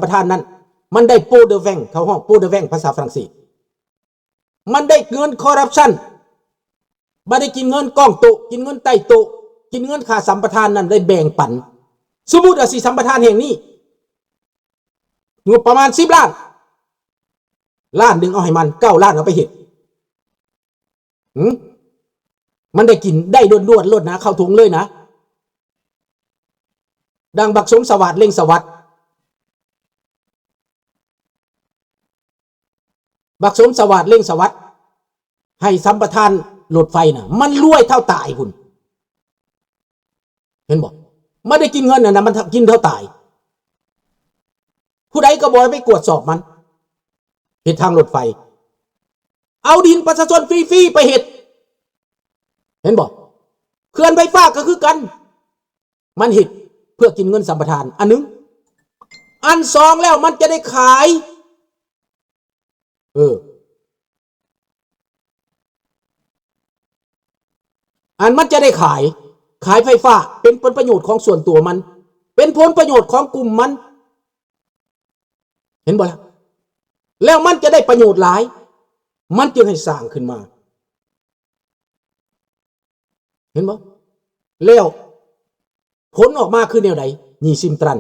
ປະທານນັ້ນ ມັນໄດ້ pot de vin ເຂົາຮ້ອງ pot de vin ພາສາຝຣັ່ງເສດ ມັນໄດ້ເງິນຄໍຣັບຊັນ ບໍ່ໄດ້ກິນເງິນກ້ອງໂຕະ ກິນເງິນໃຕ້ໂຕະ ກິນເງິນຄ່າສຳປະທານນັ້ນ ໄດ້ແບ່ງປັນ. ສົມມຸດວ່າຊິສຳປະທານແຫ່ງນີ້ ງົບປະມານສິບລ້ານ ລ້ານໜຶ່ງເອົາໃຫ້ມັນ ເກົ້າລ້ານເອົາໄປເຮັດ. ຫື ມັນໄດ້ກິນໄດ້ດ່ວນໆໂລດນະ ເຂົ້າຖົງເລີຍນະ ດັ່ງບັກສົມສະຫວາດ ເລັ່ງສະຫວັດ ບັກສົມສະຫວາດ ເລັ່ງສະຫວັດ ໃຫ້ສຳປະທານລົດໄຟນະ ມັນລວຍເທົ່າຕາຍພຸ້ນ. ເຫັນບໍ່? ມັນໄດ້ກິນເງິນອັນນັ້ນ ມັນກິນເທົ່າຕາຍ. ຜູ້ໃດກໍບໍ່ໄດ້ໄປກວດສອບມັນ ເຮັດທາງລົດໄຟ ເອົາດິນປະຊາຊົນຟຣີໆໄປເຮັດ. ເຫັນບໍ່? ເຂື່ອນໄຟຟ້າກໍຄືກັນ ມັນເຮັດເພື່ອກິນເງິນສຳປະທານ ອັນໜຶ່ງ. ອັນສອງແລ້ວມັນຈະໄດ້ຂາຍ ເອີ ອັນມັນຈະໄດ້ຂາຍ ຂາຍໄຟຟ້າ ເປັນຜົນປະໂຫຍດຂອງສ່ວນຕົວມັນ ເປັນຜົນປະໂຫຍດຂອງກຸ່ມມັນ ເຫັນບໍ່ລະ? ແລ້ວມັນຈະໄດ້ປະໂຫຍດຫຼາຍ ມັນຈຶ່ງໃຫ້ສ້າງຂຶ້ນມາ ເຫັນບໍ່? ແລ້ວຜົນອອກມາຄືແນວໃດ? ຍີ່ຊິມຕຣັນ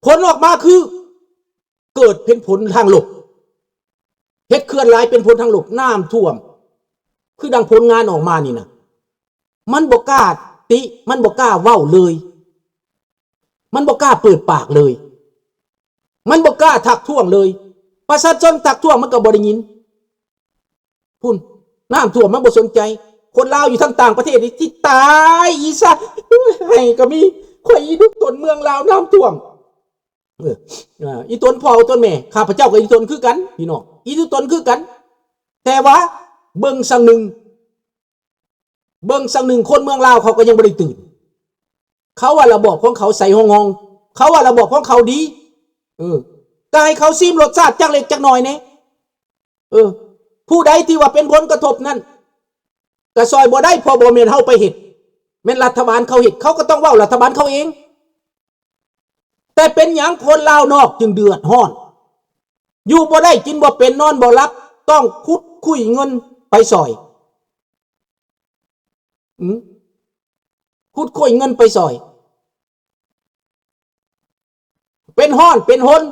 ຜົນອອກມາຄືເກີດເປັນຜົນທາງລົບ ເຮັດເຂື່ອນຫຼາຍເປັນຜົນທາງລົບ ນ້ຳຖ້ວມ ຄືດັ່ງຜົນງານອອກມານີ້ນະ ມັນບໍ່ກ້າຕິ ມັນບໍ່ກ້າເວົ້າເລີຍ ມັນບໍ່ກ້າເປີດປາກເລີຍ ມັນບໍ່ກ້າທັກທ້ວງເລີຍ ປະຊາຊົນທັກທ້ວງມັນກໍບໍ່ໄດ້ຍິນ. ພຸ້ນ ນ້ຳຖ້ວມມັນບໍ່ສົນໃຈ ຄົນລາວຢູ່ທາງຕ່າງປະເທດນີ້ຊິຕາຍອີສາ ໂອ້ຍ ໄຫ້ກໍມີ ຂ້ອຍອີລຸກຕົນເມືອງລາວນ້ຳຖ້ວມ ເອີ ອີຕົນພໍ່ຕົນແມ່ ຂ້າພະເຈົ້າກໍອີຕົນຄືກັນ ພີ່ນ້ອງ ອີຕົນຄືກັນ ແຕ່ວ່າເບິ່ງສັງໜຶ່ງ ເບິ່ງສັງໜຶ່ງ ຄົນເມືອງລາວເຂົາກໍຍັງບໍ່ໄດ້ຕື່ນ ເຂົາວ່າລະບອບຂອງເຂົາໃສຮອງໆ ເຂົາວ່າລະບອບຂອງເຂົາດີ ເອີ ກໍໃຫ້ເຂົາຊີມລົດຊາດຈັກເລັກຈັກນ້ອຍແດ່ ເອີ ຜູ້ໃດທີ່ວ່າເປັນຜົນກະທົບນັ້ນ ກໍຊ່ອຍບໍ່ໄດ້ ເພາະບໍ່ແມ່ນເຮົາໄປເຮັດ ແມ່ນລັດຖະບານເຂົາເຮັດ ເຂົາກໍຕ້ອງເວົ້າລັດຖະບານເຂົາເອງ. ແຕ່ເປັນຫຍັງຄົນລາວນອກຈຶ່ງເດືອດຮ້ອນ ຢູ່ບໍ່ໄດ້ ກິນບໍ່ເປັນ ນອນບໍ່ຫຼັບ ຕ້ອງຂຸດຄຸຍເງິນໄປຊ່ອຍ ອືມ ຂຸດຄຸຍເງິນໄປຊ່ອຍ ເປັນຮ້ອນເປັນຮົນ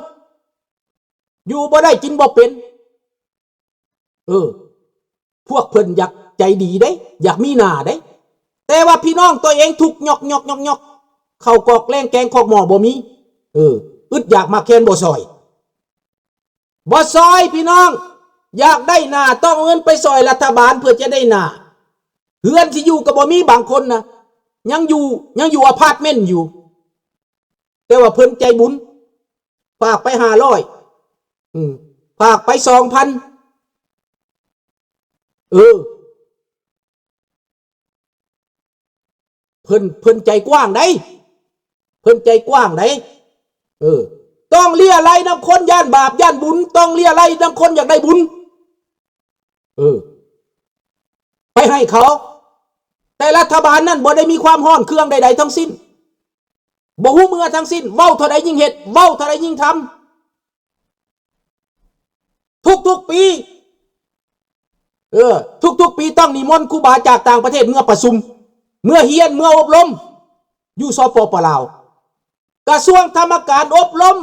ຢູ່ບໍ່ໄດ້ ກິນບໍ່ເປັນ. ເອີ ພວກເພິ່ນຢາກໃຈດີເດ້ ຢາກມີໜ້າເດ້ ແຕ່ວ່າພີ່ນ້ອງຕົວເອງທຸກຍອກໆໆ ເຂົ້າກອກແລງແກງຄອກໝໍ້ບໍ່ມີ ເອີ ອຶດຢາກໝາກແຄນບໍ່ຊ່ອຍ ບໍ່ຊ່ອຍພີ່ນ້ອງ ຢາກໄດ້ໜ້າຕ້ອງເອົາເງິນໄປຊ່ອຍລັດຖະບານເພື່ອຈະໄດ້ໜ້າ ເຮືອນທີ່ຢູ່ກໍບໍ່ມີ ບາງຄົນນະ ຍັງຢູ່ ຍັງຢູ່ອາພາດເມັນຢູ່ ແຕ່ວ່າເພິ່ນໃຈບຸນ ຝາກໄປຫ້າຮ້ອຍ ອືມ ຝາກໄປສອງພັນ ເອີ ເພິ່ນ ເພິ່ນໃຈກວ້າງໃດ໋ ເພິ່ນໃຈກວ້າງໃດ໋ ເອີ ຕ້ອງເລຍໄລນຳຄົນຢ້ານບາບຢ້ານບຸນ ຕ້ອງເລຍໄລນຳຄົນຢາກໄດ້ບຸນ ເອີ ໄປໃຫ້ເຂົາ ແຕ່ລັດຖະບານນັ້ນບໍ່ໄດ້ມີຄວາມຮ້ອນເຄືອງໃດໆທັງສິ້ນ ບໍ່ຮູ້ເມື່ອທັງສິ້ນ ເວົ້າເທົ່າໃດຍິ່ງເຮັດ ເວົ້າເທົ່າໃດຍິ່ງທຳ ທຸກໆປີ ເອີ ທຸກໆປີຕ້ອງນິມົນຄູບາຈາກຕ່າງປະເທດເມືອປະຊຸມ ເມືອຮຽນ ເມືອອົບຮົມ ຢູ່ ສປປ ລາວ ກະຊວງທຳມະການ ອົບຮົມ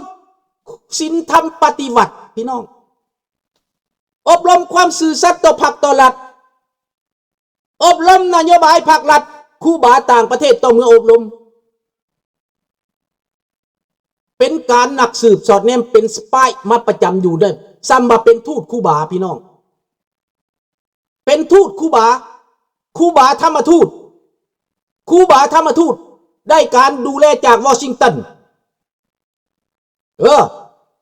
ສິນທຳປະຕິວັດ ພີ່ນ້ອງ ອົບຮົມຄວາມຊື່ສັດຕໍ່ພັກຕໍ່ລັດ ອົບຮົມນະໂຍບາຍພັກລັດ ຄູບາຕ່າງປະເທດຕ້ອງເມືອອົບຮົມ ເປັນການນັກສືບສອດແນມ ເປັນສະປາຍມາປະຈຳຢູ່ເດີ ສ່ຳວ່າເປັນທູດຄູບາ ພີ່ນ້ອງ ເປັນທູດຄູບາ ຄູບາທຳມະທູດ ຄູບາທຳມະທູດ ໄດ້ການດູແລຈາກວໍຊິງຕັນ ເອີ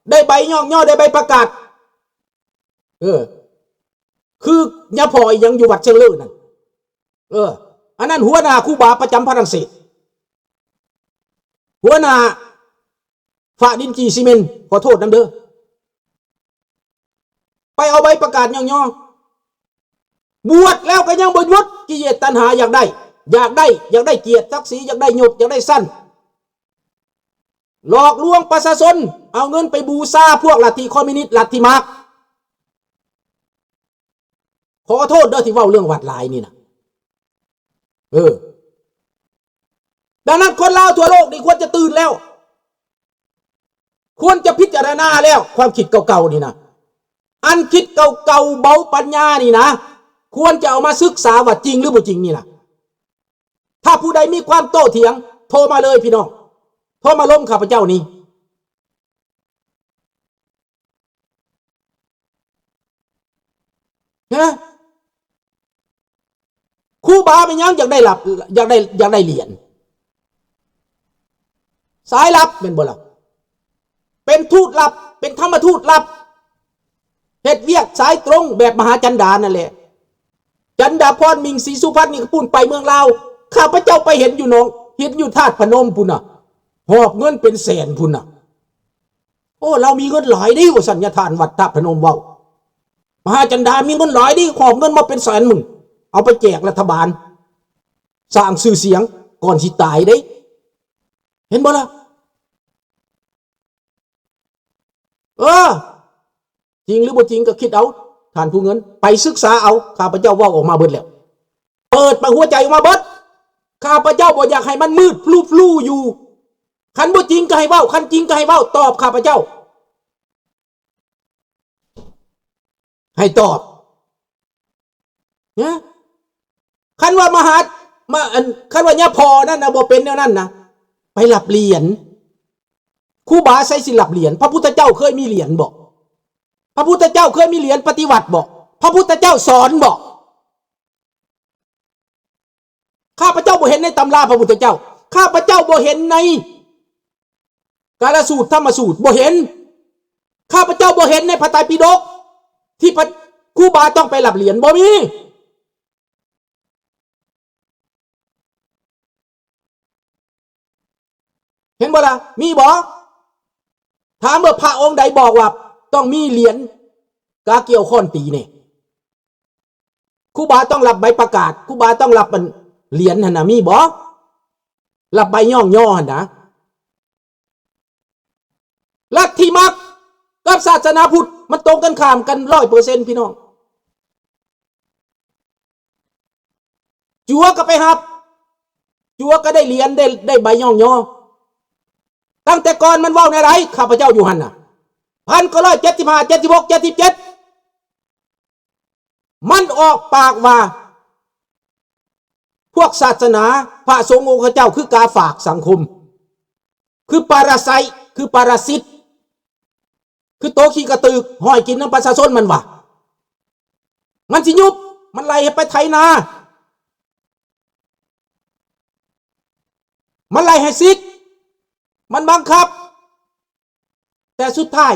ໄດ້ໃບຍ້ອງຍໍ ໄດ້ໃບປະກາດ ເອີ ຄືຍາພໍ່ອີຫຍັງຢູ່ວັດເຊີງເລີນັ້ນ ເອີ ອັນນັ້ນຫົວໜ້າຄູບາປະຈຳຝຣັ່ງເສດ ຫົວໜ້າຝາດິນຈີ່ຊີເມັນ ຂໍໂທດນຳເດີ ໄປເອົາໃບປະກາດຍ້ອງຍໍ ບວດແລ້ວກໍຍັງບໍ່ຢຸດ ກິເລດຕັນຫາຢາກໄດ້ ຢາກໄດ້ ຢາກໄດ້ກຽດສັກສີ ຢາກໄດ້ຍົດ ຢາກໄດ້ຊັ້ນ ຫຼອກລວງປະຊາຊົນ ເອົາເງິນໄປບູຊາພວກລັດທິຄອມມິວນິດ ລັດທິມາກ. ຂໍໂທດເດີທີ່ເວົ້າເລື່ອງວັດຫຼາຍນີ້ນະ. ເອີ ດັ່ງນັ້ນຄົນລາວທົ່ວໂລກນີ້ຄວນຈະຕື່ນແລ້ວ ຄວນຈະພິຈາລະນາແລ້ວ ຄວາມຄິດເກົ່າໆນີ້ນະ. ອັນຄິດເກົ່າໆເບົາປັນຍານີ້ນະ ຄວນຈະເອົາມາສຶກສາວ່າຈິງຫຼືບໍ່ຈິງນີ້ນະ. ຖ້າຜູ້ໃດມີຄວາມໂຕ້ຖຽງ ໂທມາເລີຍພີ່ນ້ອງ ໂທມາລົມຂ້າພະເຈົ້ານີ້. ຮະ? ຄູບາເປັນຫຍັງຢາກໄດ້ລັບ ຢາກໄດ້ ຢາກໄດ້ຫຼຽນ? ສາຍລັບແມ່ນບໍ່ລະ? ເປັນທູດລັບ ເປັນທຳມະທູດລັບ ເຮັດວຽກສາຍຕົງແບບມະຫາຈັນດານັ້ນແຫຼະ. ຈັນດາພອນ ມິ່ງ ສີສຸພັນ ນີ້ກໍປຸ້ນໄປເມືອງລາວ. ຂ້າພະເຈົ້າໄປເຫັນຢູ່ໜອງ ເຫັນຢູ່ທາດພະນົມພຸ້ນນະ ຫອບເງິນເປັນແສນພຸ້ນນະ. ໂອ້ ລາວມີເງິນຫຼາຍເດ້ ວ່າຊັ້ນ ຍາທ່ານວັດທະພະນົມເວົ້າ. ມະຫາຈັນດາມີເງິນຫຼາຍເດ້ ຫອບເງິນມາເປັນແສນໝື່ນ ເອົາໄປແຈກລັດຖະບານ ສ້າງຊື່ສຽງກ່ອນຊິຕາຍເດ້. ເຫັນບໍ່ລະ? ເອີ ຈິງຫຼືບໍ່ຈິງກໍຄິດເອົາ ທ່ານຜູ້ເງິນ ໄປສຶກສາເອົາ. ຂ້າພະເຈົ້າເວົ້າອອກມາເບິດແລ້ວ ເປີດປາກຫົວໃຈອອກມາເບິດ. ຂ້າພະເຈົ້າບໍ່ຢາກໃຫ້ມັນມືດຟລູຟລູຢູ່. ຄັນບໍ່ຈິງກໍໃຫ້ເວົ້າ ຄັນຈິງກໍໃຫ້ເວົ້າ ຕອບຂ້າພະເຈົ້າ ໃຫ້ຕອບນະ. ຄັນວ່າມະຫາ ມະ ອັນ ຄັນວ່າຍາພໍ່ນັ້ນນະ ບໍ່ເປັນແນວນັ້ນນະ ໄປລັບຫຼຽນ. ຄູບາໃສຊິລັບຫຼຽນ? ພະພຸດທະເຈົ້າເຄີຍມີຫຼຽນບໍ? ພະພຸດທະເຈົ້າເຄີຍມີຫຼຽນປະຕິວັດບໍ? ພະພຸດທະເຈົ້າສອນບໍ? ຂ້າພະເຈົ້າບໍ່ເຫັນໃນຕຳລາພະພຸດທະເຈົ້າ. ຂ້າພະເຈົ້າບໍ່ເຫັນໃນກາລະສູດ ທຳມະສູດ ບໍ່ເຫັນ. ຂ້າພະເຈົ້າບໍ່ເຫັນໃນພະໄຕປິດົກ ທີ່ພະຄູບາຕ້ອງໄປລັບຫຼຽນ ບໍ່ມີ. ເຫັນບໍ່ລະ? ມີບໍ່? ຖາມວ່າພະອົງໃດບອກວ່າຕ້ອງມີຫຼຽນກາກ່ຽວຄ້ອນຕີນີ້? ຄູບາຕ້ອງລັບໃບປະກາດ ຄູບາຕ້ອງລັບອັນຫຼຽນຫັ້ນນະ ມີບໍ່? ລັບໃບຍ້ອງຍໍຫັ້ນນະ. ລັດທິມັກກັບສາສະໜາພຸດ ມັນຕົງກັນຂ້າມກັນຮ້ອຍເປີເຊັນ ພີ່ນ້ອງ. ຈົວກໍໄປຮັບ ຈົວກໍໄດ້ຫຼຽນ ໄດ້ ໄດ້ໃບຍ້ອງຍໍ. ຕັ້ງແຕ່ກ່ອນມັນເວົ້າແນວໃດ? ຂ້າພະເຈົ້າຢູ່ຫັ້ນນະ ພັນເກົ້າຮ້ອຍເຈັດສິບຫ້າ ເຈັດສິບຫົກ ເຈັດສິບເຈັດ ມັນອອກປາກວ່າ ພວກສາສະໜາ ພະສົງອົງຄະເຈົ້າ ຄືກາຝາກສັງຄົມ ຄືປາຣາໄຊ ຄືປາຣາຊິດ ຄືໂຕຂີ້ກະຕືກ ຫ້ອຍກິນນຳປະຊາຊົນ ມັນວ່າ ມັນຊິຍຸບ ມັນໄລ່ໃຫ້ໄປໄຖນາ ມັນໄລ່ໃຫ້ສິກ ມັນບັງຄັບ. ແຕ່ສຸດທ້າຍ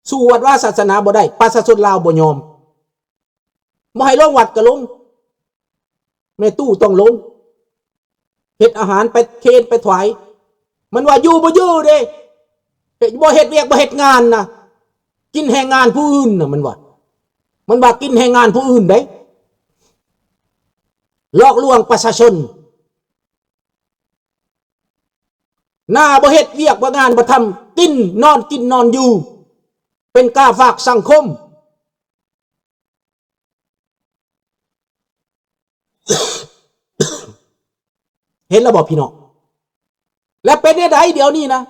ສູ້ວັດວາສາສະໜາບໍ່ໄດ້ ປະຊາຊົນລາວບໍ່ຍອມ ບໍ່ໃຫ້ລົງວັດກໍລົງ ແມ່ຕູ້ຕ້ອງລົງ ເຮັດອາຫານໄປເຄນໄປຖວາຍ. ມັນວ່າຢູ່ບໍ່ຢູ່ເດ້ ເຮັດ ບໍ່ເຮັດວຽກບໍ່ເຮັດງານນະ ກິນແຮງງານຜູ້ອື່ນນະ ມັນວ່າ ມັນວ່າກິນແຮງງານຜູ້ອື່ນເດ້ ຫຼອກລວງປະຊາຊົນ. ໜ້າບໍ່ເຮັດວຽກບໍ່ງານບໍ່ທຳ ກິນນອນກິນນອນຢູ່ ເປັນກາຝາກສັງຄົມ. ເຫັນແລ້ວບໍ່ພີ່ນ້ອງ? ແລະເປັນແນວໃດດຽວນີ້ນະ?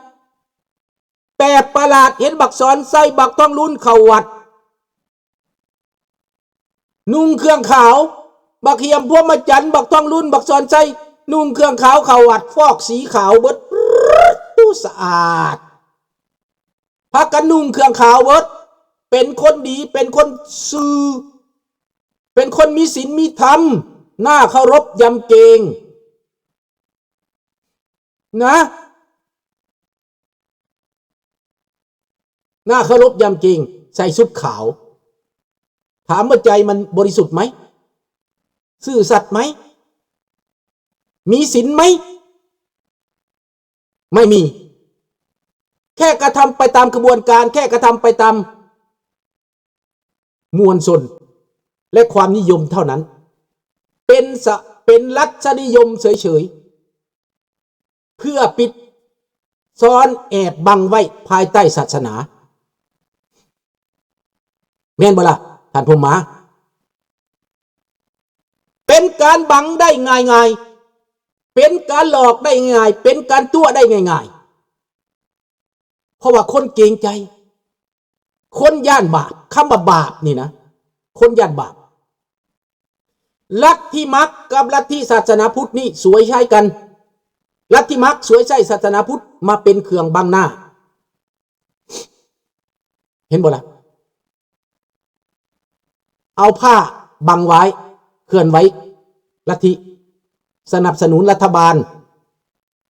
ແປກປະຫຼາດ ເຫັນບັກສອນໄຊ ບັກທອງລຸນເຂົ້າວັດ ນຸ່ງເຄື່ອງຂາວ ບັກຫຽມ ພວມມະຈັນ ບັກທອງລຸນ ບັກສອນໄຊ ນຸ່ງເຄື່ອງຂາວເຂົ້າວັດ ຟອກສີຂາວເບິດ ຕູ້ ສະອາດ ພາກັນນຸ່ງເຄື່ອງຂາວເບິດ ເປັນຄົນດີ ເປັນຄົນຊື່ ເປັນຄົນມີສິນມີທຳ ໜ້າເຄົາລົບຢຳເກງນະ. ໜ້າເຄົາລົບຢຳເກງ ໃສ່ຊຸດຂາວ ຖາມວ່າໃຈມັນບໍລິສຸດໄໝ? ຊື່ສັດໄໝ? ມີສິນໄໝ? ໄມ່ມີ ແຄ່ກະທຳໄປຕາມຂະບວນການ ແຄ່ກະທຳໄປຕາມ ມວນຊົນ ແລະ ຄວາມນິຍົມເທົ່ານັ້ນ ເປັນສະ ເ ປັນລັດສະນິຍົມເສີຍໆ ເພື່ອປິດຊ້ອນແອບບັງໄວ້ພາຍໃຕ້ສາສະໜາ. ແມ່ນບໍ່ລະ ທ່ານພົມມາ? ເປັນການບັງໄດ້ງ່າຍໆ, ເປັນການຫຼອກໄດ້ງ່າຍໆ, ເປັນການຕົວະໄດ້ງ່າຍໆ ເພາະວ່າຄົນເກງໃຈ, ຄົນຢ້ານບາບ. ຄຳວ່າບາບນີ້ນະ, ຄົນຢ້ານບາບ. ລັດທິມັກກັບລັດທິສາສະໜາພຸດນີ້ສວຍໃຊ້ກັນ. ລັດທິມັກສວຍໃຊ້ສາສະໜາພຸດມາເປັນເຄື່ອງບັງໜ້າ. ເຫັນບໍ່ລະ? ເອົາຜ້າບັງໄວ້, ເຄື່ອນໄຫວລັດທິ, ສະໜັບສະໜູນລັດຖະບານ,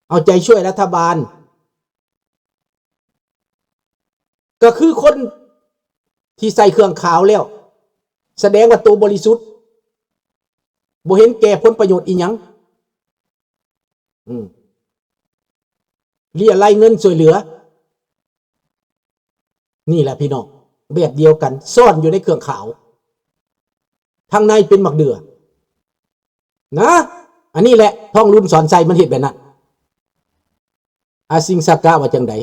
ເອົາໃຈຊ່ວຍລັດຖະບານ, ກໍຄືຄົນທີ່ໃສ່ເຄື່ອງຂາວແລ້ວ ສະແດງວ່າໂຕບໍລິສຸດ, ບໍ່ເຫັນແກ່ຜົນປະໂຫຍດອີ່ຫຍັງ. ອືມ ເລຍໄລ່ເງິນຊ່ວຍເຫຼືອ. ນີ້ແຫຼະພີ່ນ້ອງ, ແບບດຽວກັນ, ຊ້ອນຢູ່ໃນເຄື່ອງຂາວ, ທາງໃນເປັນໝາກເດື່ອນະ. ອັນນີ້ແຫຼະ ທອງລຸນ ສອນໄຊ ມັນເຮັດແບບນັ້ນ. ອາຊິງສາກະວ່າຈັ່ງໃດ?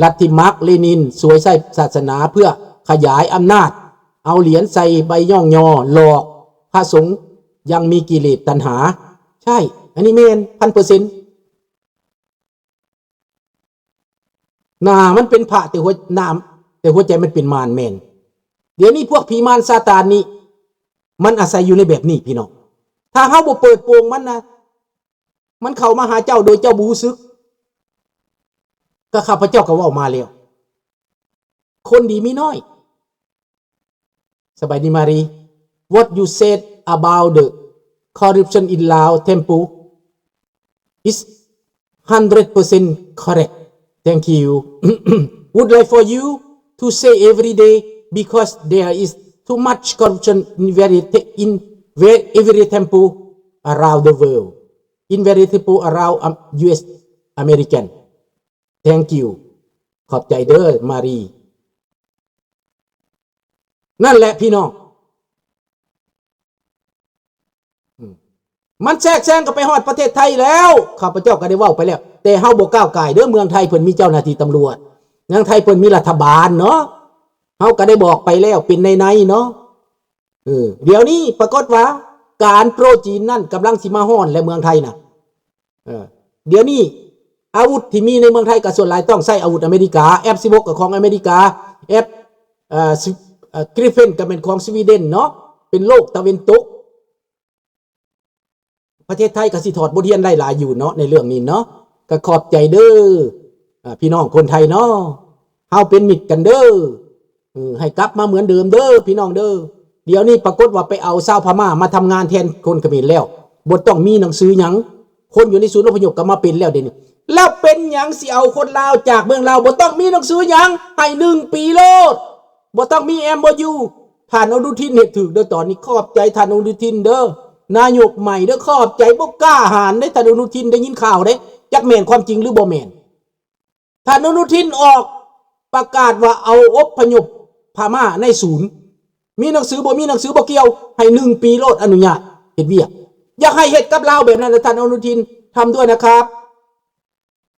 ລັດທິມາກເລນິນສວຍໃຊ້ສາສະໜາເພື່ອຂະຫຍາຍອຳນາດ, ເອົາຫຼຽນໃສ່ໃບຍ້ອງຍໍ, ຫຼອກພະສົງຍັງມີກິເລດຕັນຫາ. ໃຊ່, ອັນນີ້ແມ່ນ ພັນເປີເຊັນ. ໜ້າມັນເປັນພະ ແຕ່ຫົວ ໜ້າ ແຕ່ຫົວໃຈມັນເປັນມານແມ່ນ. ດຽວນີ້ພວກຜີມານຊາຕານນີ້ ມັນອາໄສຢູ່ໃນແບບນີ້ພີ່ນ້ອງ. ຖ້າເຮົາບໍ່ເປີດໂປງມັນນະ, ມັນເຂົ້າມາຫາເຈົ້າໂດຍເຈົ້າບໍ່ຮູ້ສຶກ. ກໍຂ້າພະເຈົ້າກໍເວົ້າມາແລ້ວ, ຄົນດີມີນ້ອຍ. ສະບາຍດີມາຣີ. What you said about the corruption in Lao Temple is hundred percent correct. Thank you. Would like for you to say every day because there is too much corruption in very te-, in ve-, every temple around the world. In very temple around, um, U S American. Thank you. ຂອບໃຈເດີມາຣີ. ນັ້ນແຫຼະພີ່ນ້ອງ, ອືມ ມັນແຊກແຊງເຂົ້າໄປຮອດປະເທດໄທແລ້ວ. ຂ້າພະເຈົ້າກໍໄດ້ເວົ້າໄປແລ້ວ, ແຕ່ເຮົາບໍ່ກ້າວກ່າຍເດີ. ເມືອງໄທເພິ່ນມີເຈົ້າໜ້າທີ່ຕຳຫຼວດ, ເມືອງໄທເພິ່ນມີລັດຖະບານເນາະ. ເຮົາກໍໄດ້ບອກໄປແລ້ວເປັນໃນໆເນາະ. ເອີ ດຽວນີ້ປາກົດວ່າການໂປຣຈີນນັ້ນກຳລັງຊິມາຮ້ອນແລ້ວເມືອງໄທນະ. ເອີ ດຽວນີ້ອາວຸດທີ່ມີໃນເມືອງໄທກໍສ່ວນຫຼາຍຕ້ອງໃຊ້ອາວຸດອາເມລິກາ, ເອັຟສິບຫົກກໍຂອງອາເມລິກາ, ເອັຟ ເອີ ກຣິບເຟນກໍແມ່ນຂອງສະວີເດັນເນາະ, ເປັນໂລກຕາເວັນຕົກ. ປະເທດໄທກໍຊິຖອດບົດຮຽນໄດ້ຫຼາຍຢູ່ເນາະ ໃນເລື່ອງນີ້ເນາະ. ກໍຂອບໃຈເດີ ອາ ພີ່ນ້ອງຄົນໄທເນາະ, ເຮົາເປັນມິດກັນເດີ. ເອີ ໃຫ້ກັບມາເໝືອນເດີມເດີພີ່ນ້ອງເດີ. ດຽວນີ້ປາກົດວ່າໄປເອົາຊາວພະມ້າມາທຳງານແທນຄົນຂະເໝນແລ້ວ, ບໍ່ຕ້ອງມີໜັງສືຫຍັງ. ຄົນຢູ່ໃນສູນອົບພະຍົບກໍມາເປັນແລ້ວດຽວນີ້. ແລ້ວເປັນຫຍັງຊິເອົາຄົນລາວຈາກເມືອງລາວ ບໍ່ຕ້ອງມີໜັງສືຫຍັງ, ໃຫ້ໜຶ່ງປີໂລດ, ບໍ່ຕ້ອງມີເອັມໂອຢູ. ທ່ານອະນຸທິນເຮັດຖືກເດີຕອນນີ້. ຂອບໃຈທ່ານອະນຸທິນເດີ, ນາຍົກໃໝ່ເດີ, ຂອບໃຈ. ບໍ່ກ້າຫານເດ້ທ່ານອະນຸທິນ, ໄດ້ຍິນຂ່າວເດ້, ຈັກແມ່ນຄວາມຈິງຫຼືບໍ່ແມ່ນ. ທ່ານອະນຸທິນອອກປະກາດວ່າເອົາອົບພະຍົບພະມ້າໃນສູນ, ມີໜັງສືບໍ່ມີໜັງສືບໍ່ກ່ຽວ, ໃຫ້ໜຶ່ງປີໂລດອະນຸຍາດເຮັດວຽກ. ຢາກໃຫ້ເຮັດກັບລາວແບບນັ້ນນະທ່ານອະນຸທິນ, ທຳດ້ວຍນະຄັບ.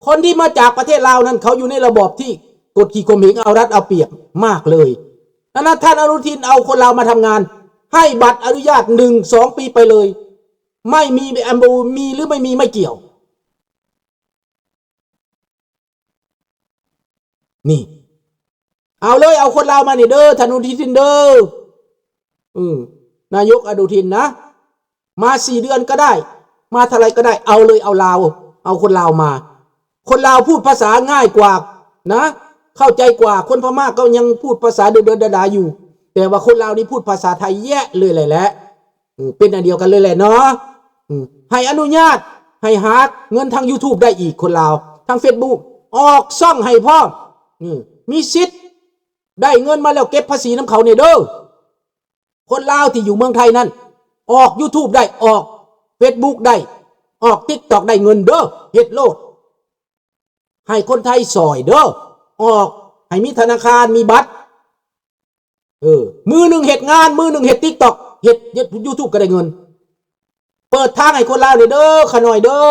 ຄົນທີ່ມາຈາກປະເທດລາວນັ້ນ ເຂົາຢູ່ໃນລະບອບທີ່ກົດຂີ່ຂົ່ມເຫງ ເອົາລັດເອົາປຽບມາກເລີຍ. ດັ່ງນັ້ນ ທ່ານອະນຸທິນເອົາຄົນລາວມາທຳງານ, ໃຫ້ບັດອະນຸຍາດໜຶ່ງສອງປີໄປເລີຍ, ໄມ່ມີ ເອັມໂອຢູ ມີຫຼືໄມ່ມີໄມ່ກ່ຽວ. ນີ້ ເອົາເລີຍ, ເອົາຄົນລາວມານີ້ເດີ ທ່ານອະນຸທິນເດີ. ອື ນາຍົກອະນຸທິນນະ, ມາສີ່ເດືອນກໍໄດ້, ມາເທົ່າໃດກໍໄດ້, ເອົາເລີຍ, ເອົາລາວ, ເອົາຄົນລາວມາ. ຄົນລາວພູດພາສາງ່າຍກວ່ານະ, ເຂົ້າໃຈກວ່າ. ຄົນພະມ້າກໍຍັງພູດພາສາເດີດໆດາໆຢູ່, ແຕ່ວ່າຄົນລາວນີ້ພູດພາສາໄທແຍະເລີຍແຫຼະ. ເອີ ເປັນອັນດຽວກັນເລີຍແຫຼະເນາະ. ອື ໃຫ້ອະນຸຍາດໃຫ້ຫາເງິນທາງຢູທູບໄດ້ອີກ, ຄົນລາວທາງເຟສບຸກ, ອອກຊ່ອງໃຫ້ພ້ອມ. ອື ມີສິດໄດ້ເງິນມາແລ້ວເກັບພາສີນຳເຂົານີ້ເດີ. ຄົນລາວທີ່ຢູ່ເມືອງໄທນັ້ນ ອອກຢູທູບໄດ້, ອອກເຟສບຸກໄດ້, ອອກຕິກຕັອກໄດ້ເງິນເດີ, ເຮັດໂລດ. ໃຫ້ຄົນໄທຊ່ອຍເດີ, ອອກໃຫ້ມີທະນາຄານ, ມີບັດ. ເອີ ມື້ໜຶ່ງເຮັດງານ, ມື້ໜຶ່ງເຮັດຕິກຕັອກ, ເຮັດ ເຮັດຢູທູບກໍໄດ້ເງິນ. ເປີດທາງໃຫ້ຄົນລາວແດ່ເດີ ຂ້ານ້ອຍເດີ.